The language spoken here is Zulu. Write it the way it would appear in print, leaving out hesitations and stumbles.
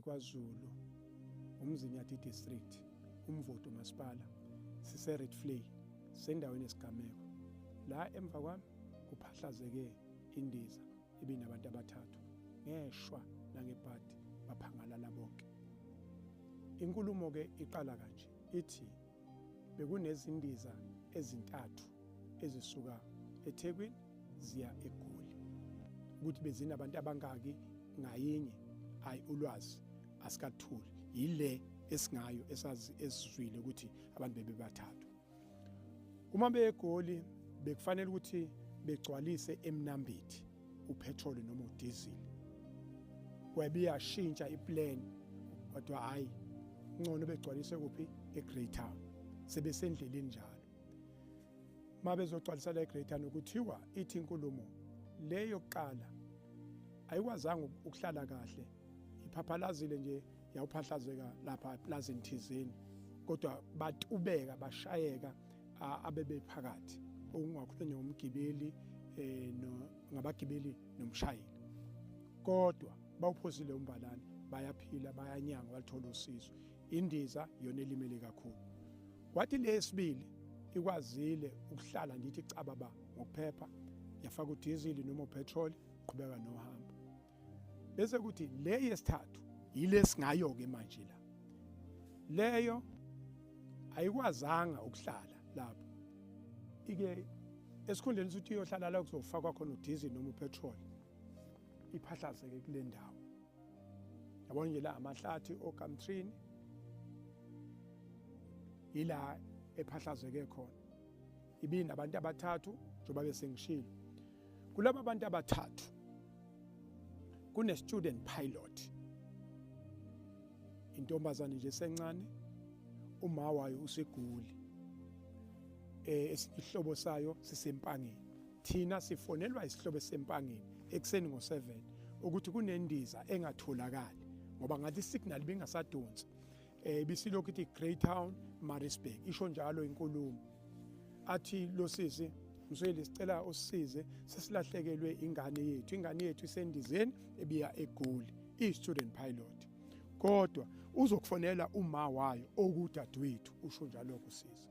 KwaZulu, uMzinyathi District, uMvoto Masipala, sise Rietvlei, sendaweni esigameko. La emva kwami kuphahlazeke indiza ibinabantu abathathu. Ngeshwa nangebhadi baphangalala bonke. Inkulumo ke iqala kanje ithi bekunezindiza ezintathu ezisuka eThekwini ziya eGoli. Ukuthi bezinabantu abangaki ngayinye ayi ulwazi asikathuli yile esingayo esazi esizwile ukuthi abantu bebebathathu. Uma beyeGoli bekufanele ukuthi begcwalise eMnambithi upetrol noma udiesel. Kwabe yashintsha iplan kodwa hayi ngcono begcwalise kuphi eGreytown sebesendleleni njalo. Uma bezogcwalisa la eGreytown kuthiwa ithi inkulumo le yokuqala ayikwazanga ukuhlala kahle iphaphalazile nje yawuphahlazeka lapha eplazini thizeni kodwa batubeka bashayeka abebephakathi okungakhulunywa ngomgibeli eh no ngabagibeli nomshayeli kodwa bawuphosile umbalane bayaphila bayanyanga balithola usizo indiza yona elimele kakhulu kwathi lesibili ikwazile ukuhlala ngithi cababa ngokuphepha yafaka udizili noma upetrol qhubeka nohambo bese kuthi le yesithathu yile singayo ke manje la leyo ayikwazanga ukuhlala lapho ike esikhundleni sokuthi iyohlala la kuzofakwa khona udiesel noma upetrol iphahlazeke kule ndawo yabona nje la amahlathi oGumtree ila ephahlazeke khona ibinabantu abathathu njengoba besengishilo kulaba bantu abathathu kune student pilot intombazane nje sencane uma wayo useguli eh isihlobo sayo sisempangeni thina sifonelwa isihlobo esempangeni ekseni ngo7 ukuthi kunendiza engatholakali ngoba ngathi isignal bingasadonsi eh ibisilokhu ithi Greytown Maritzburg isho njalo inkulumo athi lo sisi Msweli sicela usisize sesilahlekelwe ingane yethu ingane yethu isendizeni ebiya eGoli i student pilot kodwa uzokufonela uma wayo okudadewethu usho njalo kusisi.